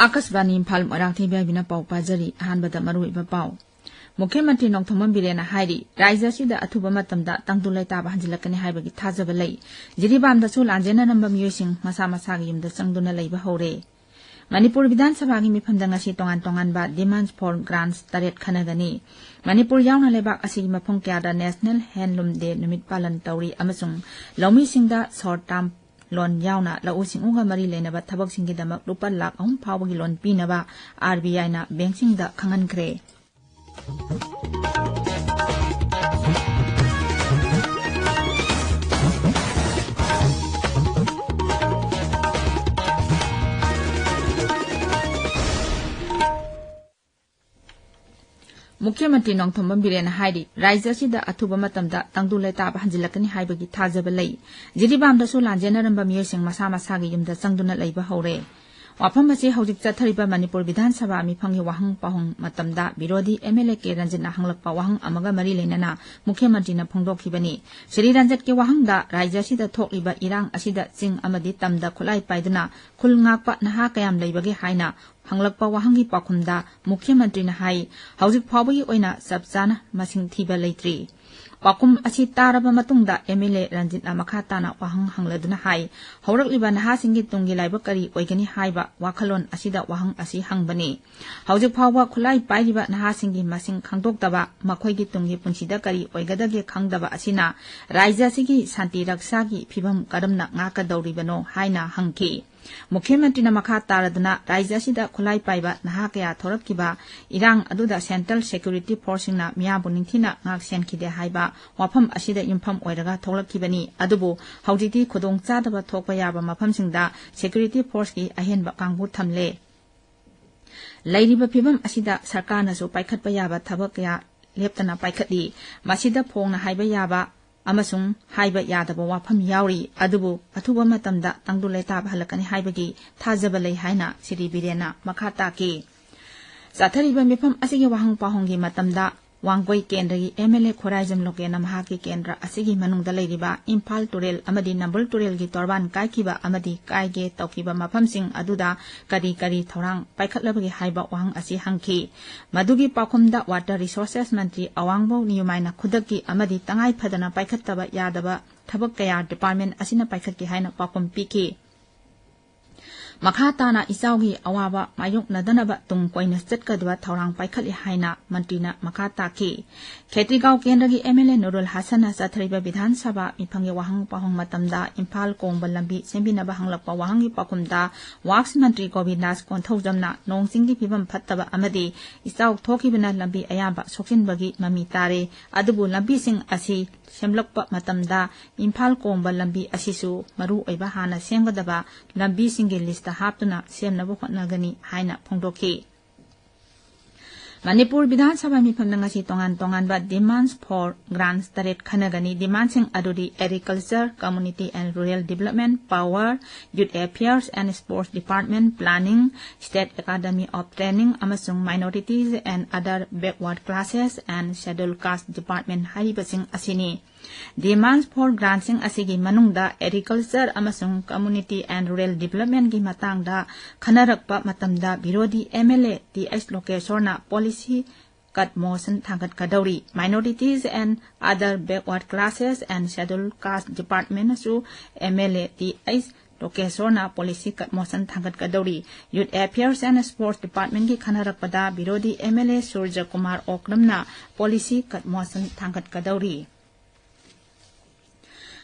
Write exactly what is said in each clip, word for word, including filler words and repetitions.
ꯑꯥꯀꯥꯁꯕꯥꯅꯤ ꯏꯝꯐꯥꯜ, ꯃꯣꯏꯔꯥꯡꯊꯦꯝ ꯏꯕꯦꯝꯕꯤꯅ ꯄꯥꯎ ꯄꯥꯖꯔꯤ꯫ ꯑꯍꯥꯟꯕꯗ ꯃꯔꯨꯑꯣꯏꯕ ꯄꯥꯎ꯫ ꯃꯨꯈ꯭ꯌ ꯃꯟꯇ꯭ꯔꯤ ꯅꯣꯡꯊꯣꯝꯕꯝ ꯕꯤꯔꯦꯟꯅ ꯍꯥꯏꯔꯤ, ꯔꯥꯖ꯭ꯌ ꯑꯁꯤꯗ ꯑꯊꯨꯕ ꯃꯇꯝꯗ ꯇꯪꯗꯨ ꯂꯩꯇꯥꯕ ꯍꯟꯖꯤꯜꯂꯛꯀꯅꯤ ꯍꯥꯏꯕꯒꯤ ꯊꯥꯖꯕ ꯂꯩ꯫ ꯖꯤꯔꯤꯕꯥꯝꯗꯁꯨ ꯂꯥꯟꯖꯦꯟꯅꯔꯝꯕ ꯃꯤꯑꯣꯏꯁꯤꯡ ꯃꯁꯥ ꯃꯁꯥꯒꯤ ꯌꯨꯝꯗ ꯆꯪꯗꯨꯅ ꯂꯩꯕ ꯍꯧꯔꯦ꯫ ꯃꯅꯤꯄꯨꯔ ꯕꯤꯙꯥꯟ ꯁꯚꯥꯒꯤ ꯃꯤꯐꯝꯗ ꯉꯁꯤ ꯇꯣꯉꯥꯟ ꯇꯣꯉꯥꯟꯕ demands for grants ꯇꯔꯦꯠ ꯈꯟꯅꯒꯅꯤ꯫ ꯃꯅꯤꯄꯨꯔ ꯌꯥꯎꯅ ꯂꯩꯕꯥꯛ ꯑꯁꯤꯒꯤ ꯃꯐꯝ ꯀꯌꯥꯗ National Handloom Day ꯅꯨꯃꯤꯠ ꯄꯥꯂꯟ ꯇꯧꯔꯤ ꯑꯃꯁꯨꯡ ꯂꯧꯃꯤꯁꯤꯡꯗ short term loan ꯌꯥꯎꯅ ꯂꯧꯎ ꯁꯤꯡꯎꯒ ꯃꯔꯤ ꯂꯩꯅꯕ ꯊꯕꯛꯁꯤꯡꯒꯤꯗꯃꯛ ꯂꯨꯄꯥ ꯂꯥꯈ ꯑꯍꯨꯝ ꯐꯥꯎꯕꯒꯤ loan ꯄꯤꯅꯕ RBIꯅ bankꯁꯤꯡꯗ ꯈꯪꯍꯟꯈ꯭ꯔꯦ꯫ ꯃꯨꯈ꯭ꯌ ꯃꯟꯇ꯭ꯔꯤ ꯅꯣꯡꯊꯣꯝꯕꯝ ꯕꯤꯔꯦꯟꯅ ꯍꯥꯏꯔꯤ, ꯔꯥꯖ꯭ꯌ ꯑꯁꯤꯗ ꯑꯊꯨꯕ ꯃꯇꯝꯗ ꯇꯪꯗꯨ ꯂꯩꯇꯥꯕ ꯍꯟꯖꯤꯜꯂꯛꯀꯅꯤ ꯍꯥꯏꯕꯒꯤ ꯊꯥꯖꯕ ꯂꯩ꯫ ꯖꯤꯔꯤꯕꯥꯝꯗꯁꯨ ꯂꯥꯟꯖꯦꯟꯅꯔꯝꯕ ꯃꯤꯑꯣꯏꯁꯤꯡ ꯃꯁꯥ ꯃꯁꯥꯒꯤ ꯌꯨꯝꯗ ꯆꯪꯗꯨꯅ ꯂꯩꯕ ꯍꯧꯔꯦ꯫ ꯋꯥꯐꯝ ꯑꯁꯤ ꯍꯧꯖꯤꯛ ꯆꯠꯊꯔꯤꯕ ꯃꯅꯤꯄꯨꯔ ꯕꯤꯙꯥꯟ ꯁꯚꯥ ꯃꯤꯐꯝꯒꯤ ꯋꯥꯍꯪ ꯄꯥꯎꯍꯪ ꯃꯇꯝꯗ ꯕꯤꯔꯣꯙꯤ MLA ꯀꯦ ꯔꯟꯖꯤꯠꯅ ꯍꯪꯂꯛꯄ ꯋꯥꯍꯪ ꯑꯃꯒ ꯃꯔꯤ ꯂꯩꯅꯅ ꯃꯨꯈ꯭ꯌ ꯃꯟꯇ꯭ꯔꯤꯅ ꯐꯣꯡꯗꯣꯛꯈꯤꯕꯅꯤ꯫ ꯁ꯭ꯔꯤ ꯔꯟꯖꯤꯠꯀꯤ ꯋꯥꯍꯪꯗ ꯔꯥꯖ꯭ꯌ ꯑꯁꯤꯗ ꯊꯣꯛꯂꯤꯕ ꯏꯔꯥꯡ ꯑꯁꯤꯗ ꯆꯤꯡ ꯑꯃꯗꯤ ꯇꯝꯗ ꯈꯨꯠꯂꯥꯏ ꯄꯥꯏꯗꯨꯅ ꯈꯨꯜ ꯉꯥꯛꯄ ꯅꯍꯥ ꯀꯌꯥꯝ ꯂꯩꯕꯒꯦ ꯍꯥꯏꯅ ꯍꯪꯂꯛꯄ ꯋꯥꯍꯪꯒꯤ ꯄꯥꯎꯈꯨꯝꯗ ꯃꯨꯈ꯭ꯌ ꯃꯟꯇ꯭ꯔꯤꯅ ꯍꯥꯏ, ꯍꯧꯖꯤꯛ ꯐꯥꯎꯕꯒꯤ ꯑꯣꯏꯅ ꯆꯞ ꯆꯥꯅ ꯃꯁꯤꯡ ꯊꯤꯕ ꯂꯩꯇ꯭ꯔꯤ꯫ ꯄꯥꯎꯈꯨꯝ ꯑꯁꯤ ꯇꯥꯔꯕ ꯃꯇꯨꯡꯗ MLA ꯔꯟꯖꯤꯠꯅ ꯃꯈꯥ ꯇꯥꯅ ꯋꯥꯍꯪ ꯍꯪꯂꯗꯨꯅ ꯍꯥꯏ, ꯍꯧꯔꯛꯂꯤꯕ ꯅꯍꯥꯁꯤꯡꯒꯤ ꯇꯨꯡꯒꯤ ꯂꯥꯏꯕꯛ ꯀꯔꯤ ꯑꯣꯏꯒꯅꯤ ꯍꯥꯏꯕ ꯋꯥꯈꯜꯂꯣꯟ ꯑꯁꯤꯗ ꯋꯥꯍꯪ ꯑꯁꯤ ꯍꯪꯕꯅꯤ꯫ ꯍꯧꯖꯤꯛ ꯐꯥꯎꯕ ꯈꯨꯠꯂꯥꯏ ꯄꯥꯏꯔꯤꯕ ꯅꯍꯥꯁꯤꯡꯒꯤ ꯃꯁꯤꯡ ꯈꯪꯗꯣꯛꯇꯕ, ꯃꯈꯣꯏꯒꯤ ꯇꯨꯡꯒꯤ ꯄꯨꯟꯁꯤꯗ ꯀꯔꯤ ꯑꯣꯏꯒꯗꯒꯦ ꯈꯪꯗꯕ ꯑꯁꯤꯅ ꯔꯥꯖ꯭ꯌ ꯑꯁꯤꯒꯤ ꯁꯥꯟꯇꯤ ꯔꯛꯁꯥꯒꯤ ꯐꯤꯕꯝ ꯀꯔꯝꯅ ꯉꯥꯛꯀꯗꯧꯔꯤꯕꯅꯣ ꯍꯥꯏꯅ ꯍꯪꯈꯤ꯫ ꯃꯨꯈ꯭ꯌ ꯃꯟꯇ꯭ꯔꯤꯅ ꯃꯈꯥ ꯇꯥꯔꯗꯨꯅ ꯔꯥꯖ꯭ꯌ ꯑꯁꯤꯗ ꯈꯨꯠꯂꯥꯏ ꯄꯥꯏꯕ ꯅꯍꯥ ꯀꯌꯥ ꯊꯣꯔꯛꯈꯤꯕ ꯏꯔꯥꯡ ꯑꯗꯨꯗ central security forceꯁꯤꯡꯅ ꯃꯤꯌꯥꯝꯕꯨ ꯅꯤꯡꯊꯤꯅ ꯉꯥꯛ ꯁꯦꯟꯈꯤꯗꯦ ꯍꯥꯏꯕ ꯋꯥꯐꯝ ꯑꯁꯤꯗ ꯌꯨꯝꯐꯝ ꯑꯣꯏꯔꯒ ꯊꯣꯛꯂꯛꯈꯤꯕꯅꯤ꯫ ꯑꯗꯨꯕꯨ ꯍꯧꯖꯤꯛꯇꯤ ꯈꯨꯗꯣꯡꯆꯥꯗꯕ ꯊꯣꯛꯄ ꯌꯥꯕ ꯃꯐꯝꯁꯤꯡꯗ security forceꯀꯤ ꯑꯍꯦꯟꯕ ꯀꯥꯡꯕꯨ ꯊꯝꯂꯦ꯫ ꯂꯩꯔꯤꯕ ꯐꯤꯕꯝ ꯑꯁꯤꯗ ꯁꯔꯀꯥꯔꯅꯁꯨ ꯄꯥꯏꯈꯠꯄ ꯌꯥꯕ ꯊꯕꯛ ꯀꯌꯥ ꯂꯦꯞꯇꯅ ꯄꯥꯏꯈꯠꯂꯤ꯫ ꯃꯁꯤꯗ ꯐꯣꯡꯅ ꯍꯥꯏꯕ ꯌꯥꯕ ꯑꯃꯁꯨꯡ ꯍꯥꯏꯕ ꯌꯥꯗꯕ ꯋꯥꯐꯝ ꯌꯥꯎꯔꯤ, ꯑꯗꯨꯕꯨ ꯑꯊꯨꯕ ꯃꯇꯝꯗ ꯇꯪꯗꯨ ꯂꯩꯇꯥꯕ ꯍꯜꯂꯛꯀꯅꯤ ꯍꯥꯏꯕꯒꯤ ꯊꯥꯖꯕ ꯂꯩ ꯍꯥꯏꯅ ꯁ꯭ꯔꯤ ꯕꯤꯔꯦꯟꯅ ꯃꯈꯥ ꯇꯥꯈꯤ꯫ ꯆꯠꯊꯔꯤꯕ ꯃꯤꯐꯝ ꯑꯁꯤꯒꯤ ꯋꯥꯍꯪ ꯄꯥꯎꯍꯪꯒꯤ ꯃꯇꯝꯗ ꯋꯥꯡꯒꯣꯏ ꯀꯦꯟꯗ꯭ꯔꯒꯤ ꯑꯦꯝ ꯑꯦꯜ ꯑꯦ ꯈꯣꯔꯥꯏꯖꯝ ꯂꯣꯀꯦꯟꯅ ꯃꯍꯥꯛꯀꯤ ꯀꯦꯟꯗ꯭ꯔ ꯑꯁꯤꯒꯤ ꯃꯅꯨꯡꯗ ꯂꯩꯔꯤꯕ ꯏꯝꯐꯥꯜ ꯇꯨꯔꯦꯜ ꯑꯃꯗꯤ ꯅꯝꯕꯨꯜ ꯇꯨꯔꯦꯜꯒꯤ ꯇꯣꯔꯕꯥꯟ ꯀꯥꯏꯈꯤꯕ ꯑꯃꯗꯤ ꯀꯥꯏꯒꯦ ꯇꯧꯈꯤꯕ ꯃꯐꯝꯁꯤꯡ ꯑꯗꯨꯗ ꯀꯔꯤ ꯀꯔꯤ ꯊꯧꯔꯥꯡ ꯄꯥꯏꯈꯠꯂꯕꯒꯦ ꯍꯥꯏꯕ ꯋꯥꯍꯪ ꯑꯁꯤ ꯍꯪꯈꯤ꯫ ꯃꯗꯨꯒꯤ ꯄꯥꯎꯈꯨꯝꯗ Water Resources ꯃꯟꯇ꯭ꯔꯤ ꯑꯋꯥꯡꯕꯧ ꯅꯤꯌꯨꯃꯥꯏꯅ ꯈꯨꯗꯛꯀꯤ ꯑꯃꯗꯤ ꯇꯉꯥꯏ ꯐꯗꯅ ꯄꯥꯏꯈꯠꯇꯕ ꯌꯥꯗꯕ ꯊꯕꯛ ꯀꯌꯥ ꯗꯤꯄꯥꯔꯠꯃꯦꯟ ꯑꯁꯤꯅ ꯄꯥꯏꯈꯠꯈꯤ ꯍꯥꯏꯅ ꯄꯥꯎꯈꯨꯝ ꯄꯤꯈꯤ꯫ ꯃꯈꯥ ꯇꯥꯅ ꯏꯆꯥꯎꯒꯤ ꯑꯋꯥꯕ ꯃꯥꯌꯣꯛꯅꯗꯅꯕ ꯇꯨꯡ ꯀꯣꯏꯅ ꯆꯠꯀꯗꯕ ꯊꯧꯔꯥꯡ ꯄꯥꯏꯈꯠꯂꯤ ꯍꯥꯏꯅ ꯃꯟꯇ꯭ꯔꯤꯅ ꯃꯈꯥ ꯇꯥꯈꯤ꯫ ꯈꯦꯇ꯭ꯔꯤꯒꯥꯎ ꯀꯦꯟꯗ꯭ꯔꯒꯤ ꯑꯦꯝ ꯑꯦꯜ ꯑꯦ ꯅꯨꯔꯨꯜ ꯍꯁꯟꯅ ꯆꯠꯊꯔꯤꯕ ꯕꯤꯙꯥꯟ ꯁꯚꯥ ꯃꯤꯐꯝꯒꯤ ꯋꯥꯍꯪ ꯄꯥꯎꯍꯪ ꯃꯇꯝꯗ ꯏꯝꯐꯥꯜ ꯀꯣꯡꯕ ꯂꯝꯕꯤ ꯁꯦꯝꯕꯤꯅꯕ ꯍꯪꯂꯛꯄ ꯋꯥꯍꯪꯒꯤ ꯄꯥꯎꯈꯨꯝꯗ ꯋꯥꯛꯁ ꯃꯟꯇ꯭ꯔꯤ ꯒꯣꯕꯤꯟꯗꯥꯁ ꯀꯣꯟꯊꯧꯖꯝꯅ ꯅꯣꯡ ꯆꯤꯡꯒꯤ ꯐꯤꯕꯝ ꯐꯠꯇꯕ ꯑꯃꯗꯤ ꯏꯆꯥꯎ ꯊꯣꯛꯈꯤꯕꯅ ꯂꯝꯕꯤ ꯑꯌꯥꯝꯕ ꯁꯣꯛꯆꯤꯟꯕꯒꯤ ꯃꯃꯤ ꯇꯥꯔꯦ, ꯑꯗꯨꯕꯨ ꯂꯝꯕꯤꯁꯤꯡ ꯑꯁꯤ ꯁꯦꯝꯂꯛꯄ ꯃꯇꯝꯗ ꯏꯝꯐꯥꯜ ꯀꯣꯡꯕ ꯂꯝꯕꯤ ꯑꯁꯤꯁꯨ ꯃꯔꯨ ꯑꯣꯏꯕ ꯍꯥꯟꯅ ꯁꯦꯝꯒꯗꯕ ꯂꯝꯕꯤꯁꯤꯡꯒꯤ ꯂꯤꯁꯇ ꯍꯥꯞꯇꯨꯅ ꯁꯦꯝꯅꯕ ꯍꯣꯠꯅꯒꯅꯤ ꯍꯥꯏꯅ ꯐꯣꯡꯗꯣꯛꯈꯤ꯫ ꯃꯅꯤꯄꯨꯔ ꯕꯤꯙꯥꯟ ꯁꯚꯥ ꯃꯤꯐꯝꯗ ꯉꯁꯤ ꯇꯣꯉꯥꯟ ꯇꯣꯉꯥꯟꯕ Demands for Grants ꯇꯔꯦꯠ ꯈꯟꯅꯒꯅꯤ꯫ Demandꯁꯤꯡ ꯑꯗꯨꯗꯤ Agriculture, Community and Rural Development, Power, Youth Affairs and Sports Department, Planning, State Academy of Training ꯑꯃꯁꯨꯡ Minorities and Other Backward Classes and Scheduled Caste Department ꯍꯥꯏꯔꯤꯕꯁꯤꯡ ꯑꯁꯤꯅꯤ꯫ Demands for Grantꯁꯤꯡ ꯑꯁꯤꯒꯤ ꯃꯅꯨꯡꯗ Agriculture ꯑꯃꯁꯨꯡ Community and Rural Developmentꯀꯤ ꯃꯇꯥꯡꯗ ꯈꯟꯅꯔꯛꯄ ꯃꯇꯝꯗ ꯕꯤꯔꯣꯙꯤ M L A T H ꯂꯣꯀꯦꯁꯣꯔꯅ policy cut motion ꯊꯥꯡꯒꯠꯀꯗꯧꯔꯤ꯫ Minorities and Other Backward Classes and Scheduled Caste Departmentꯅꯁꯨ M L A T H ꯂꯣꯀꯦꯁꯣꯔꯅ policy cut motion ꯊꯥꯡꯒꯠꯀꯗꯧꯔꯤ꯫ Youth Affairs and Sports Departmentꯀꯤ ꯈꯟꯅꯔꯛꯄꯗ ꯕꯤꯔꯣꯙꯤ M L A Suraj Kumar ꯑꯣꯀ꯭ꯔꯝꯅ policy cut motion ꯊꯥꯡꯒꯠꯀꯗꯧꯔꯤ꯫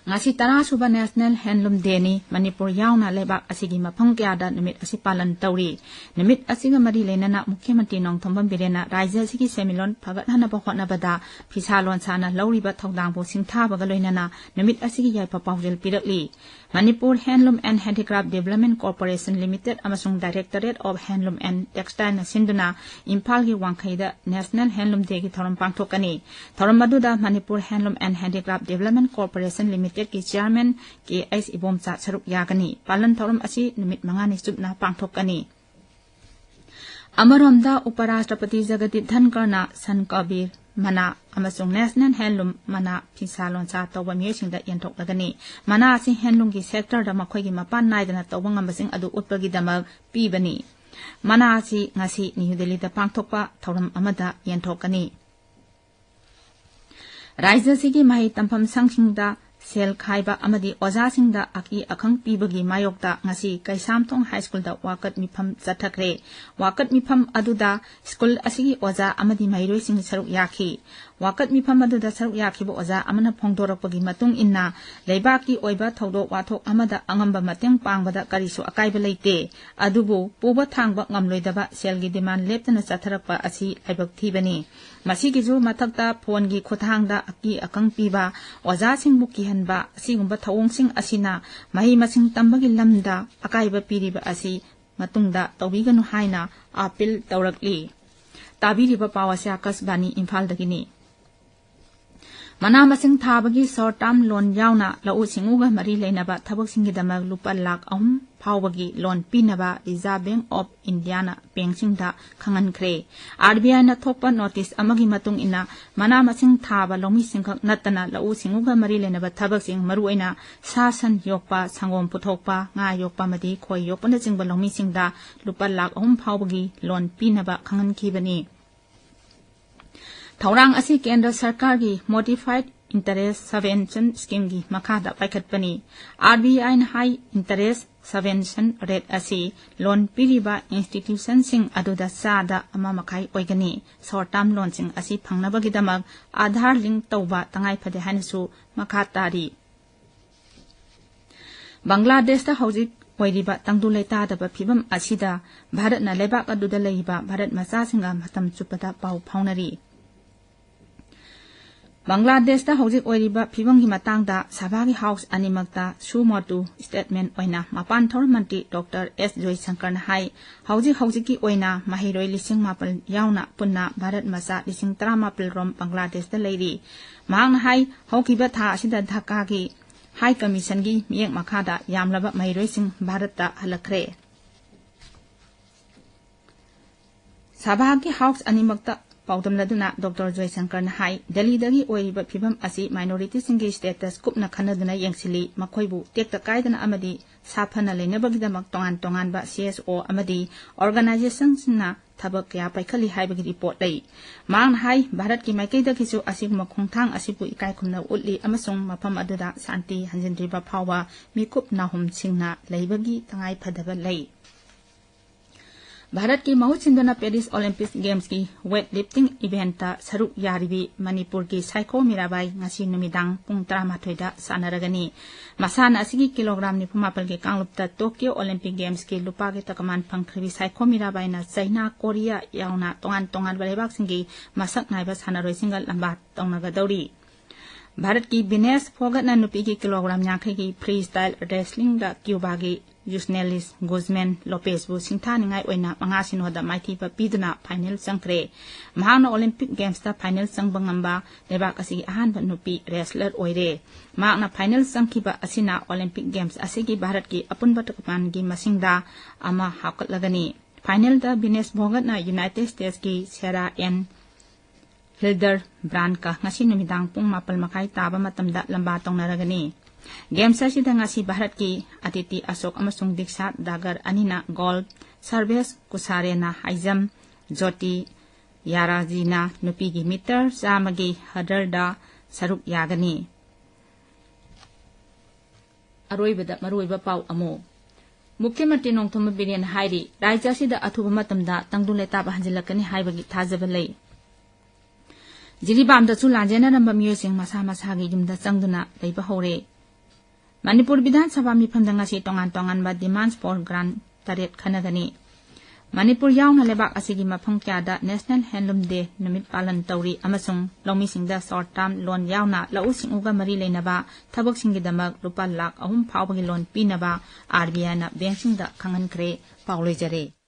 ꯉꯁꯤ ꯇꯔꯥ ꯁꯨꯕ National Handloom Dayꯅꯤ꯫ ꯃꯅꯤꯄꯨꯔ ꯌꯥꯎꯅ ꯂꯩꯕꯥꯛ ꯑꯁꯤꯒꯤ ꯃꯐꯝ ꯀꯌꯥꯗ ꯅꯨꯃꯤꯠ ꯑꯁꯤ ꯄꯥꯂꯟ ꯇꯧꯔꯤ꯫ ꯅꯨꯃꯤꯠ ꯑꯁꯤꯒ ꯃꯔꯤ ꯂꯩꯅꯅ ꯃꯨꯈ꯭ꯌ ꯃꯟꯇ꯭ꯔꯤ ꯅꯣꯡꯊꯣꯝꯕꯝ ꯕꯤꯔꯦꯟꯅ ꯔꯥꯖ꯭ꯌ ꯑꯁꯤꯒꯤ ꯁꯦꯟꯃꯤꯠꯂꯣꯟ ꯐꯒꯠꯍꯟꯅꯕ ꯍꯣꯠꯅꯕꯗ ꯐꯤꯁꯥ ꯂꯣꯟꯁꯥꯅ ꯂꯧꯔꯤꯕ ꯊꯧꯗꯥꯡꯕꯨ ꯁꯤꯡꯊꯥꯕꯒ ꯂꯣꯏꯅꯅ ꯅꯨꯃꯤꯠ ꯑꯁꯤꯒꯤ ꯌꯥꯏꯐ ꯄꯥꯎꯖꯦꯜ ꯄꯤꯔꯛꯂꯤ꯫ Manipur Handloom and Handicraft Development Corporation Limited ꯑꯃꯁꯨꯡ Directorate of Handloom and Textileꯅ ꯁꯤꯟꯗꯨꯅ ꯏꯝꯐꯥꯜꯒꯤ ꯋꯥꯡꯈꯩꯗ National Handloom Dayꯒꯤ ꯊꯧꯔꯝ ꯄꯥꯡꯊꯣꯛꯀꯅꯤ꯫ ꯊꯧꯔꯝ ꯑꯗꯨꯗ Manipur Handloom and Handicraft Development Corporation Limitedꯀꯤ chairman ꯀꯦ ꯑꯩꯆ ꯏꯕꯣꯝꯆꯥ ꯁꯔꯨꯛ ꯌꯥꯒꯅꯤ꯫ ꯄꯥꯂꯟ ꯊꯧꯔꯝ ꯑꯁꯤ ꯅꯨꯃꯤꯠ ꯃꯉꯥꯅꯤ ꯆꯨꯞꯅ ꯄꯥꯡꯊꯣꯛꯀꯅꯤ꯫ ꯑꯃꯔꯣꯝꯗ ꯎꯄꯔꯥꯁꯇ꯭ꯔꯄꯇꯤ ꯖꯒꯗꯤꯞ ꯙꯟꯀꯔꯅ ꯁꯟ ꯀꯕꯤꯔ ꯃꯅꯥ ꯑꯃꯁꯨꯡ National Handloom ꯃꯅꯥ ꯐꯤꯁꯥ ꯂꯣꯟꯁꯥ ꯇꯧꯕ ꯃꯤꯑꯣꯏꯁꯤꯡꯗ ꯌꯦꯟꯊꯣꯛꯂꯒꯅꯤ꯫ ꯃꯅꯥ ꯑꯁꯤ handloomꯒꯤ sectorꯗ ꯃꯈꯣꯏꯒꯤ ꯃꯄꯥꯟ ꯅꯥꯏꯗꯅ ꯇꯧꯕ ꯉꯝꯕꯁꯤꯡ ꯑꯗꯨ ꯎꯠꯄꯒꯤꯗꯃꯛ ꯄꯤꯕꯅꯤ꯫ ꯃꯅꯥ ꯑꯁꯤ ꯉꯁꯤ ꯅ꯭ꯌꯨ ꯗꯦꯜꯂꯤꯗ ꯄꯥꯡꯊꯣꯛꯄ ꯊꯧꯔꯝ ꯑꯃꯗ ꯌꯦꯟꯊꯣꯛꯀꯅꯤ꯫ ꯔꯥꯖ꯭ꯌ ꯑꯁꯤꯒꯤ ꯃꯍꯩ ꯇꯝꯐꯝ ꯁꯪꯁꯤꯡꯗ ꯁꯦꯜ ꯈꯥꯏꯕ ꯑꯃꯗꯤ ꯑꯣꯖꯥꯁꯤꯡꯗ ꯑꯀꯤ ꯑꯈꯪ ꯄꯤꯕꯒꯤ ꯃꯥꯌꯣꯛꯇ ꯉꯁꯤ ꯀꯩꯁꯥꯝꯊꯣꯡ ꯍꯥꯏ ꯁ꯭ꯀꯨꯜꯗ ꯋꯥꯀꯠ ꯃꯤꯐꯝ ꯆꯠꯊꯈ꯭ꯔꯦ꯫ ꯋꯥꯀꯠ ꯃꯤꯐꯝ ꯑꯗꯨꯗ ꯁ꯭ꯀꯨꯜ ꯑꯁꯤꯒꯤ ꯑꯣꯖꯥ ꯑꯃꯗꯤ ꯃꯍꯩꯔꯣꯏꯁꯤꯡ ꯁꯔꯨꯛ ꯌꯥꯈꯤ꯫ ꯋꯥꯀꯠ ꯃꯤꯐꯝ ꯑꯗꯨꯗ ꯁꯔꯨꯛ ꯌꯥꯈꯤꯕ ꯑꯣꯖꯥ ꯑꯃꯅ ꯐꯣꯡꯗꯣꯔꯛꯄꯒꯤ ꯃꯇꯨꯡ ꯏꯟꯅ, ꯂꯩꯕꯥꯛꯀꯤ ꯑꯣꯏꯕ ꯊꯧꯗꯣꯛ ꯋꯥꯊꯣꯛ ꯑꯃꯗ ꯑꯉꯝꯕ ꯃꯇꯦꯡ ꯄꯥꯡꯕꯗ ꯀꯔꯤꯁꯨ ꯑꯀꯥꯏꯕ ꯂꯩꯇꯦ, ꯑꯗꯨꯕꯨ ꯄꯨꯕ ꯊꯥꯡꯕ ꯉꯝꯂꯣꯏꯗꯕ ꯁꯦꯜꯒꯤ demand ꯂꯦꯞꯇꯅ ꯆꯠꯊꯔꯛꯄ ꯑꯁꯤ ꯂꯥꯏꯕꯛ ꯊꯤꯕꯅꯤ꯫ ꯃꯁꯤꯒꯤꯁꯨ ꯃꯊꯛꯇ phoneꯒꯤ ꯈꯨꯠꯊꯥꯡꯗ ꯑꯀꯤ ꯑꯈꯪ ꯄꯤꯕ, ꯑꯣꯖꯥꯁꯤꯡꯕꯨ ꯀꯤꯍꯟꯕ, ꯑꯁꯤꯒꯨꯝꯕ ꯊꯧꯑꯣꯡꯁꯤꯡ ꯑꯁꯤꯅ ꯃꯍꯩ ꯃꯁꯤꯡ ꯇꯝꯕꯒꯤ ꯂꯝꯗ ꯑꯀꯥꯏꯕ ꯄꯤꯔꯤꯕ ꯑꯁꯤ ꯃꯇꯨꯡꯗ ꯇꯧꯕꯤꯒꯅꯨ ꯍꯥꯏꯅ appeal ꯇꯧꯔꯛꯂꯤ꯫ ꯇꯥꯕꯤꯔꯤꯕ ꯄꯥꯎ ꯑꯁꯤ ꯑꯥꯀꯥꯁꯕꯥꯅꯤ ꯏꯝꯐꯥꯜꯗꯒꯤꯅꯤ꯫ ꯃꯅꯥ ꯃꯁꯤꯡ ꯊꯥꯕꯒꯤ short term loan ꯌꯥꯎꯅ ꯂꯧꯎ ꯁꯤꯡꯎꯒ ꯃꯔꯤ ꯂꯩꯅꯕ ꯊꯕꯛꯁꯤꯡꯒꯤꯗꯃꯛ ꯂꯨꯄꯥ ꯂꯥꯈ ꯑꯍꯨꯝ ꯐꯥꯎꯕꯒꯤ loan ꯄꯤꯅꯕ Reserve Bank of Indiaꯅ bankꯁꯤꯡꯗ ꯈꯪꯍꯟꯈ꯭ꯔꯦ꯫ RBIꯅ ꯊꯣꯛꯄ notice ꯑꯃꯒꯤ ꯃꯇꯨꯡ ꯏꯟꯅ, ꯃꯅꯥ ꯃꯁꯤꯡ ꯊꯥꯕ ꯂꯧꯃꯤꯁꯤꯡꯈꯛ ꯅꯠꯇꯅ ꯂꯧꯎ ꯁꯤꯡꯎꯒ ꯃꯔꯤ ꯂꯩꯅꯕ ꯊꯕꯛꯁꯤꯡ, ꯃꯔꯨꯑꯣꯏꯅ ꯁꯥ ꯁꯟ ꯌꯣꯛꯄ, ꯁꯪꯒꯣꯝ ꯄꯨꯊꯣꯛꯄ, ꯉꯥ ꯌꯣꯛꯄ ꯑꯃꯗꯤ ꯈꯣꯏ ꯌꯣꯛꯄꯅꯆꯤꯡꯕ ꯂꯧꯃꯤꯁꯤꯡꯗ ꯂꯨꯄꯥ ꯂꯥꯈ ꯑꯍꯨꯝ ꯐꯥꯎꯕꯒꯤ loan ꯄꯤꯅꯕ ꯈꯪꯍꯟꯈꯤꯕꯅꯤ꯫ ꯊꯧꯔꯥꯡ ꯑꯁꯤ ꯀꯦꯟꯗ꯭ꯔ ꯁꯔꯀꯥꯔꯒꯤ Modified Interest Subvention Schemeꯒꯤ ꯃꯈꯥꯗ ꯄꯥꯏꯈꯠꯄꯅꯤ꯫ RBIꯅ ꯍꯥꯏ, interest subvention rate ꯑꯁꯤ loan ꯄꯤꯔꯤꯕ institutionꯁꯤꯡ ꯑꯗꯨꯗ ꯆꯥꯗ ꯑꯃ ꯃꯈꯥꯏ ꯑꯣꯏꯒꯅꯤ꯫ Short term loanꯁꯤꯡ ꯑꯁꯤ ꯐꯪꯅꯕꯒꯤꯗꯃꯛ Aadhaar link ꯇꯧꯕ ꯇꯉꯥꯏ ꯐꯗꯦ ꯍꯥꯏꯅꯁꯨ ꯃꯈꯥ ꯇꯥꯔꯤ꯫ ꯕꯪꯒ꯭ꯂꯥꯗꯦꯁꯇ ꯍꯧꯖꯤꯛ ꯑꯣꯏꯔꯤꯕ ꯇꯪꯗꯨ ꯂꯩꯇꯥꯗꯕ ꯐꯤꯕꯝ ꯑꯁꯤꯗ ꯚꯥꯔꯠꯅ ꯂꯩꯕꯥꯛ ꯑꯗꯨꯗ ꯂꯩꯔꯤꯕ ꯚꯥꯔꯠ ꯃꯆꯥꯁꯤꯡꯒ ꯃꯇꯝ ꯆꯨꯞꯄꯗ ꯄꯥꯎ ꯐꯥꯎꯅꯔꯤ꯫ ꯕꯪꯒ꯭ꯂꯥꯗꯦꯁꯇ ꯍꯧꯖꯤꯛ ꯑꯣꯏꯔꯤꯕ ꯐꯤꯕꯝꯒꯤ ꯃꯇꯥꯡꯗ ꯁꯚꯥꯒꯤ house ꯑꯅꯤꯃꯛꯇ suo motu statement ꯑꯣꯏꯅ ꯃꯄꯥꯟ ꯊꯧꯔꯝ ꯃꯟꯇ꯭ꯔꯤ ꯗꯣꯛꯇꯔ ꯑꯦꯁ ꯖꯣꯏꯁꯪꯀꯔꯅ ꯍꯥꯏ, ꯍꯧꯖꯤꯛ ꯍꯧꯖꯤꯛꯀꯤ ꯑꯣꯏꯅ ꯃꯍꯩꯔꯣꯏ ꯂꯤꯁꯤꯡ ꯃꯥꯄꯜ ꯌꯥꯎꯅ ꯄꯨꯟꯅ ꯚꯥꯔꯠ ꯃꯆꯥ ꯂꯤꯁꯤꯡ ꯇꯔꯥꯃꯥꯄꯜ ꯔꯣꯝ ꯕꯪꯒ꯭ꯂꯥꯗꯦꯁꯇ ꯂꯩꯔꯤ꯫ ꯃꯍꯥꯛꯅ ꯍꯥꯏ, ꯍꯧꯈꯤꯕ ꯊꯥ ꯑꯁꯤꯗ ꯙꯥꯀꯥꯒꯤ ꯍꯥꯏ ꯀꯃꯤꯁꯟꯒꯤ ꯃꯤꯠꯌꯦꯡ ꯃꯈꯥꯗ ꯌꯥꯝꯂꯕ ꯃꯍꯩꯔꯣꯏꯁꯤꯡ ꯚꯥꯔꯠꯇ ꯍꯜꯂꯛꯈ꯭ꯔꯦ꯫ ꯁꯚꯥꯒꯤ house ꯑꯅꯤꯃꯛꯇ ꯄꯥꯎꯗꯝꯅꯗꯨꯅ ꯗꯣꯛꯇꯔ ꯖꯣꯏꯁꯪꯀꯔꯅ ꯍꯥꯏ, ꯗꯦꯜꯂꯤꯗꯒꯤ ꯑꯣꯏꯔꯤꯕ ꯐꯤꯕꯝ ꯑꯁꯤ ꯃꯥꯏꯅꯣꯔꯤꯇꯤꯁꯤꯡꯒꯤ ꯁ꯭ꯇꯦꯇꯁ ꯀꯨꯞꯅ ꯈꯟꯅꯗꯨꯅ ꯌꯦꯡꯁꯤꯜꯂꯤ꯫ ꯃꯈꯣꯏꯕꯨ ꯇꯦꯛꯇ ꯀꯥꯏꯗꯅ ꯑꯃꯗꯤ ꯁꯥꯐꯅ ꯂꯩꯅꯕꯒꯤꯗꯃꯛ ꯇꯣꯉꯥꯟ ꯇꯣꯉꯥꯟꯕ ꯁꯤ ꯑꯦꯁ ꯑꯣ ꯑꯃꯗꯤ ꯑꯣꯔꯒꯅꯥꯏꯖꯦꯁꯟꯁꯤꯡꯅ ꯊꯕꯛ ꯀꯌꯥ ꯄꯥꯏꯈꯠꯂꯤ ꯍꯥꯏꯕꯒꯤ ꯔꯤꯄꯣꯔꯠ ꯂꯩ꯫ ꯃꯍꯥꯛꯅ ꯍꯥꯏ, ꯚꯥꯔꯠꯀꯤ ꯃꯥꯏꯀꯩꯗꯒꯤꯁꯨ ꯑꯁꯤꯒꯨꯝꯕ ꯈꯣꯡꯊꯥꯡ ꯑꯁꯤꯕꯨ ꯏꯀꯥꯏ ꯈꯨꯝꯅꯕ ꯎꯠꯂꯤ ꯑꯃꯁꯨꯡ ꯃꯐꯝ ꯑꯗꯨꯗ ꯁꯥꯟꯇꯤ ꯍꯟꯖꯤꯟꯗ꯭ꯔꯤꯕ ꯐꯥꯎꯕ ꯃꯤꯀꯨꯞ ꯅꯥꯍꯨꯝꯁꯤꯡꯅ ꯂꯩꯕꯒꯤ ꯇꯉꯥꯏ ꯐꯗꯕ ꯂꯩ꯫ ꯚꯥꯔꯠꯀꯤ ꯃꯍꯨꯠ ꯁꯤꯟꯗꯨꯅ ꯄꯦꯔꯤꯁ ꯑꯣꯂꯤꯝꯄꯤꯛꯁ ꯒꯦꯝꯁꯀꯤ ꯋꯦꯠ ꯂꯤꯐꯇꯤꯡ ꯏꯚꯦꯟꯠꯇ ꯁꯔꯨꯛ ꯌꯥꯔꯤꯕꯤ ꯃꯅꯤꯄꯨꯔꯒꯤ ꯁꯥꯏꯈꯣ ꯃꯤꯔꯥꯕꯥꯏ ꯉꯁꯤ ꯅꯨꯃꯤꯗꯥꯡ ꯄꯨꯡ ꯇꯔꯥꯃꯥꯊꯣꯏꯗ ꯁꯥꯟꯅꯔꯒꯅꯤ꯫ ꯃꯁꯥꯟꯅ ꯑꯁꯤꯒꯤ ꯀꯤꯂꯣꯒ꯭ꯔꯥꯝ ꯅꯤꯐꯨꯃꯥꯄꯜꯒꯤ ꯀꯥꯡꯂꯨꯞꯇ ꯇꯣꯀꯤꯌꯣ ꯑꯣꯂꯤꯝꯄꯤꯛ ꯒꯦꯝꯁꯀꯤ ꯂꯨꯄꯥꯒꯤ ꯇꯀꯃꯥꯟ ꯐꯪꯈ꯭ꯔꯕꯤ ꯁꯥꯏꯈꯣ ꯃꯤꯔꯥꯕꯥꯏꯅ ꯆꯩꯅꯥ, ꯀꯣꯔꯤꯌꯥ ꯌꯥꯎꯅ ꯇꯣꯉꯥꯟ ꯇꯣꯉꯥꯟꯕ ꯂꯩꯕꯥꯛꯁꯤꯡꯒꯤ ꯃꯁꯛ ꯅꯥꯏꯕ ꯁꯥꯟꯅꯔꯣꯏꯁꯤꯡꯒ ꯂꯝꯕꯥ ꯇꯧꯅꯒꯗꯧꯔꯤ꯫ ꯚꯥꯔꯠꯀꯤ ꯕꯤꯅꯦꯁ ꯐꯣꯒꯠꯅ ꯅꯨꯄꯤꯒꯤ ꯀꯤꯂꯣꯒ꯭ꯔꯥꯝ ꯌꯥꯡꯈꯩꯒꯤ ꯐ꯭ꯔꯤ ꯁ꯭ꯇꯥꯏꯜ ꯔꯦꯁꯂꯤꯡꯗ ꯀ꯭ꯌꯨꯕꯥꯒꯤ ꯌꯨꯁꯅꯦꯂꯤꯁ ꯒꯨꯖꯃꯦꯟ ꯂꯣꯄꯦꯁꯕꯨ ꯁꯤꯡꯊꯥꯅꯤꯡꯉꯥꯏ ꯑꯣꯏꯅ ꯃꯉꯥ ꯁꯤꯅꯣꯗ ꯃꯥꯏꯊꯤꯕ ꯄꯤꯗꯨꯅ ꯐꯥꯏꯅꯦꯜ ꯆꯪꯈ꯭ꯔꯦ꯫ ꯃꯍꯥꯛꯅ ꯑꯣꯂꯤꯝꯄꯤꯛ ꯒꯦꯝꯁꯇ ꯐꯥꯏꯅꯦꯜ ꯆꯪꯕ ꯉꯝꯕ ꯂꯩꯕꯥꯛ ꯑꯁꯤꯒꯤ ꯑꯍꯥꯟꯕ ꯅꯨꯄꯤ ꯔꯦꯁꯂꯔ ꯑꯣꯏꯔꯦ꯫ ꯃꯍꯥꯛꯅ ꯐꯥꯏꯅꯦꯜ ꯆꯪꯈꯤꯕ ꯑꯁꯤꯅ ꯑꯣꯂꯤꯝꯄꯤꯛ ꯒꯦꯝꯁ ꯑꯁꯤꯒꯤ ꯚꯥꯔꯠꯀꯤ ꯑꯄꯨꯟꯕ ꯇꯀꯃꯥꯟꯒꯤ ꯃꯁꯤꯡꯗ ꯑꯃ ꯍꯥꯞꯀꯠꯂꯒꯅꯤ꯫ ꯐꯥꯏꯅꯦꯜꯗ ꯕꯤꯅꯦꯁ ꯐꯣꯒꯠꯅ ꯌꯨꯅꯥꯏꯇꯦꯗ ꯁ꯭ꯇꯦꯠꯁꯀꯤ ꯁꯦꯔꯥ ꯑꯦꯟ ꯍꯤꯜꯗꯔ ꯕ꯭ꯔꯥꯟꯀ ꯉꯁꯤ ꯅꯨꯃꯤꯗꯥꯡ ꯄꯨꯡ ꯃꯥꯄꯜ ꯃꯈꯥꯏ ꯇꯥꯕ ꯃꯇꯝꯗ ꯂꯝꯕꯥ ꯇꯧꯅꯔꯒꯅꯤ꯫ ꯒꯦꯝꯁ ꯑꯁꯤꯗ ꯉꯁꯤ ꯚꯥꯔꯠꯀꯤ ꯑꯗꯤꯇꯤ ꯑꯁꯣꯛ ꯑꯃꯁꯨꯡ ꯗꯤꯛꯁꯥꯠ ꯗꯥꯒꯔ ꯑꯅꯤꯅ ꯒꯣꯜꯗ, ꯁꯔꯚꯦꯁ ꯀꯨꯁꯥꯔꯦꯅ ꯍꯥꯏ ꯖꯝꯞ, ꯖꯣꯇꯤ ꯌꯥꯔꯥꯖꯤꯅ ꯅꯨꯄꯤꯒꯤ ꯃꯤꯇꯔ ꯆꯥꯝꯃꯒꯤ ꯍꯔꯗꯜꯗ ꯁꯔꯨꯛ ꯌꯥꯒꯅꯤ꯫ ꯑꯔꯣꯏꯕꯗ ꯃꯔꯨꯑꯣꯏꯕ ꯄꯥꯎ ꯑꯃꯨꯛ꯫ ꯃꯨꯈ꯭ꯌ ꯃꯟꯇ꯭ꯔꯤ ꯅꯣꯡꯊꯣꯝꯕꯝ ꯕꯤꯔꯦꯟꯅ ꯍꯥꯏꯔꯤ, ꯔꯥꯖ꯭ꯌ ꯑꯁꯤꯗ ꯑꯊꯨꯕ ꯃꯇꯝꯗ ꯇꯪꯗꯨ ꯂꯩꯇꯥꯕ ꯍꯟꯖꯤꯜꯂꯛꯀꯅꯤ ꯍꯥꯏꯕꯒꯤ ꯊꯥꯖꯕ ꯂꯩ꯫ ꯖꯤꯔꯤꯕꯥꯝꯗꯁꯨ ꯂꯥꯟꯖꯦꯟꯅꯔꯝꯕ ꯃꯤꯑꯣꯏꯁꯤꯡ ꯃꯁꯥ ꯃꯁꯥꯒꯤ ꯌꯨꯝꯗ ꯆꯪꯗꯨꯅ ꯂꯩꯕ ꯍꯧꯔꯦ꯫ ꯃꯅꯤꯄꯨꯔ ꯕꯤꯙꯥꯟ ꯁꯚꯥ ꯃꯤꯐꯝꯗ ꯉꯁꯤ ꯇꯣꯉꯥꯟ ꯇꯣꯉꯥꯟꯕ demands for grant ꯇꯔꯦꯠ ꯈꯟꯅꯒꯅꯤ꯫ ꯃꯅꯤꯄꯨꯔ ꯌꯥꯎꯅ ꯂꯩꯕꯥꯛ ꯑꯁꯤꯒꯤ ꯃꯐꯝ ꯀꯌꯥꯗ National Handloom Day ꯅꯨꯃꯤꯠ ꯄꯥꯂꯟ ꯇꯧꯔꯤ ꯑꯃꯁꯨꯡ ꯂꯧꯃꯤꯁꯤꯡꯗ short term loan ꯌꯥꯎꯅ ꯂꯧꯎ ꯁꯤꯡꯎꯒ ꯃꯔꯤ ꯂꯩꯅꯕ ꯊꯕꯛꯁꯤꯡꯒꯤꯗꯃꯛ ꯂꯨꯄꯥ ꯂꯥꯈ ꯑꯍꯨꯝ ꯐꯥꯎꯕꯒꯤ loan ꯄꯤꯅꯕ ꯑꯥꯔ ꯕꯤ ꯑꯥꯏꯅ ꯕꯦꯡꯁꯤꯡꯗ ꯈꯪꯍꯟꯈ꯭ꯔꯦ꯫ ꯄꯥꯎ ꯂꯣꯏꯖꯔꯦ꯫